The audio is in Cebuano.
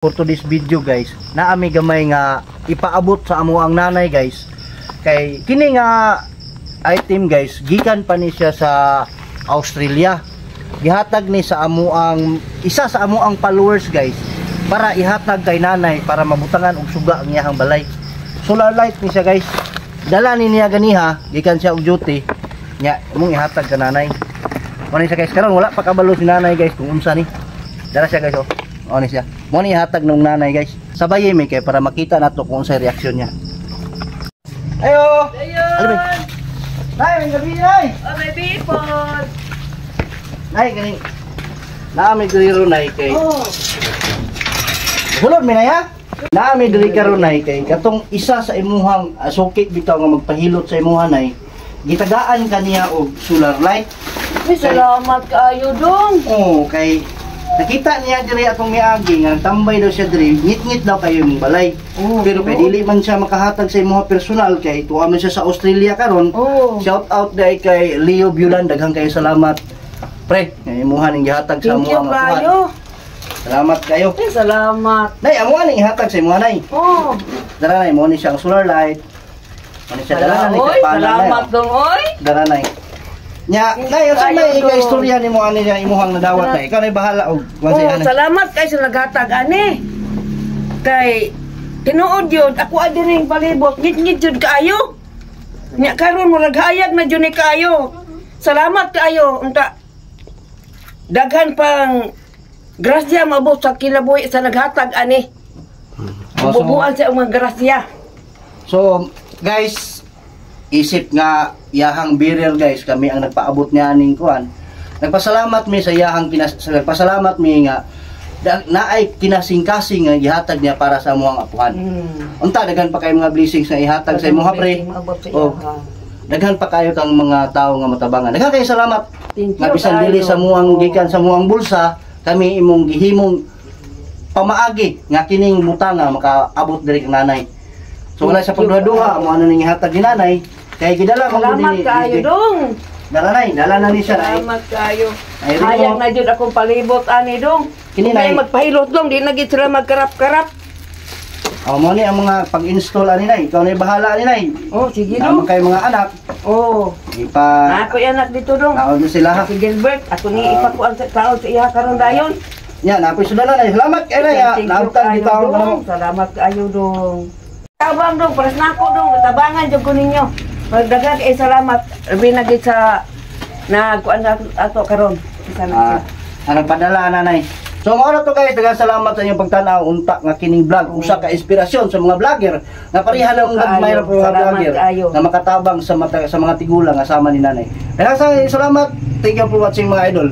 For today's video, guys, naa mi gamay nga ipaabot sa amo ang nanay, guys. Kay kini nga item, guys, gikan pa ni siya sa Australia. Gihatag ni sa amo ang isa sa amo ang followers, guys, para ihatag kay nanay para mabutangan og suga ang iyahang balay. Solar light ni siya, guys. Dala ni niya ganiha, gikan siya og duty. Nya, imong ihatag ka nanay. Mo ni siya, guys, karon wala pa kabalo si nanay, guys, kung unsa ni. Dala siya, guys, oh. Mo ni siya. Mo ni ihatag nung nanay, guys. Sabay mi kay para makita nato kung unsay reaksyon niya. Ayo. Ayun! Ano ba? Nay, may gabi, nay. Oh, may people! Nay, ganing. Naa mi diri ron, nay, kay. Oh! Hulod mi na ya. Naa mi diri karon, nay, kay katong isa sa imuhang suki bitaw nga magpahilot sa imuha, nay. Gitagaan kaniya og solar light. Ay, salamat kaayo dong! Oo, kay nakita niya diri atong miagi nga tambay daw siya diri, ngit-ngit daw kayo imong balay. Oo, Pero kay dili man siya makahatag sa imuha personal kay tuwa man siya sa Australia karon. Shout out dai kay Leo Bulan, daghang kayo salamat. Pre, nga imuha ning gihatag sa Thank you amuha nga kuan. kaayo! Salamat kayo. Ay, salamat! Nay, amuha ning ihatag sa imuha, nay. Oh! Dara, nay, mo ni siya ang solar light. Mo ni siya dala na ni Oy, kapanan, nay. salamat dong, oy! Dara, nay. Nya, nay, unsa may ika istorya nimo ani nga imuhang nadawat, nay? Ikaw nay bahala og kuan sa Oh, iya, nay. salamat kay sa naghatag ani. Kay tinuod yun, ako ay diring palibot, ngit-ngit jud kaayo. Nya karon murag hayag na jud ni kaayo. Salamat kaayo unta daghan pang grasya maabot sa kinabuhi sa naghatag ani. Oh, so, Bubuan sa mga grasya. So, guys, isip nga yahang bearer, guys, kami ang nagpaabot niya aning kuan. Nagpasalamat mi sa yahang kinas nagpasalamat mi nga naay kinasingkasing nga gihatag niya para sa amuang apuhan. Unta daghan pa kayo mga blessings na ihatag sa imuha, pre. Maabot sa Oh. iyaha. Daghan pa kayo kang mga tao nga matabangan. Daghan kayo salamat. Thank you Nga bisan kaayo. dili sa muang Oh. gikan sa muang bulsa, kami imong gihimong pamaagi nga kining butanga makaabot diri kang nanay. So wala sa Thank you pagduha-duha, kaayo. amo ano ning ihatag ni nanay kay gidala man gud Salamat ni kaayo dong. Dala, nay, dala na ni siya, nay. Salamat kaayo. Ay, Hayag Rimo. na jud akong palibot ani dong. Kini, Kini nay. magpahilot dong, di na gid sila magkarap-karap. Oh, mo ni ang mga pag-install ani, nay. Ikaw na bahala ani, nay. Oh, sige Naman dong. kayo mga anak, Oh, ipa ako anak dito dong. naon mo sila ha. Si Gilbert, ako ni ipakuan sa tao sa iya karon dayon. Nya, napoy sudala, nay. Salamat kay nay. Thank you Naabtan kaayo, bitaw dong. ka. Salamat kaayo dong. Tabang dong, pares na ako dong, tabangan jud ko ninyo. Magdagag eh salamat. Labi na gid sa nagkuan na ato karon. Isa na siya. Anong padala, nanay. So mao na to, guys, daghang salamat sa inyong pagtan-aw unta nga kining vlog usa ka inspirasyon sa mga vlogger nga pareha lang Kaayo. gagmay ra po mga Salamat vlogger kaayo. nga makatabang sa mata, sa mga tigulang nga sama ni nanay. Daghang salamat. Thank you for watching, mga idol.